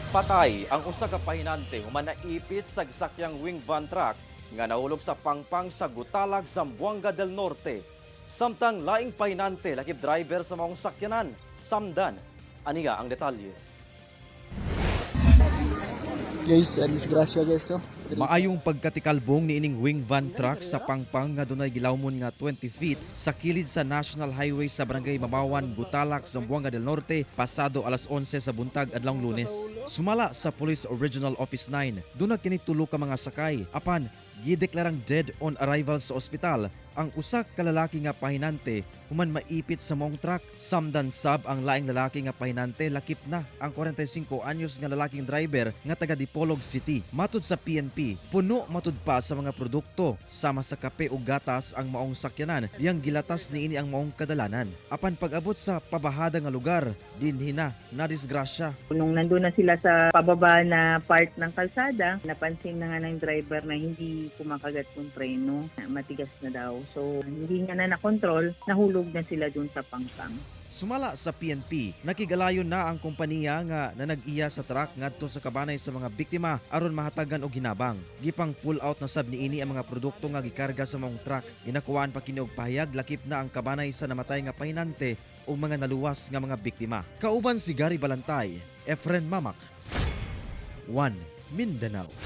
Patay ang usa ka pahinante human naipit sa gisakyang wing van truck nga nahulog sa pangpang sa Gutalag, Zamboanga del Norte. Samtang laing pahinante lakip driver sa maong sakyanan, samdan. Aniya ang detalye. Guys, disgrasya, guys. Oh. Maayong pagkatikalbong niining wing van truck sa pangpang nga dunay gilawmon nga 20 feet sa kilid sa National Highway sa Barangay Mamawan, Gutalac, Zamboanga del Norte pasado alas 11 sa buntag adlawng Lunes. Sumala sa Police Regional Office 9, duna kini tulo ka mga sakay apan gideklarang dead on arrival sa ospital ang usa ka lalaki nga pahinante human maipit sa maong truck. Samdan sab ang laing lalaki nga pahinante lakip na ang 45 anyos nga lalaking driver nga taga Dipolog City. Matud sa PNP, puno matud pa sa mga produkto sama sa kape ug gatas ang maong sakyanan diyang gilatas niini ang maong kadalanan. Apan pag-abot sa pabahada nga lugar, dinhi na nadisgrasya. Nung nandun na sila sa pababa na part ng kalsada, napansin na nga ng driver na hindi kumakagat yung preno. Matigas na daw. So, hindi niya na nakontrol, nahulog na sila dun sa pangpang. Sumala sa PNP, nakigalayon na ang kompanya nga nanag-iya sa truck ngadto sa kabanay sa mga biktima aron mahatagan og hinabang. Gipang pull out na sab niini ang mga produkto nga gikarga sa maong truck. Ginakuhaan pa kini og pahayag lakip na ang kabanay sa namatay nga pahinante ug mga naluwas nga mga biktima. Kauban si Gary Balantay, Efren Mamak, 1 Mindanao.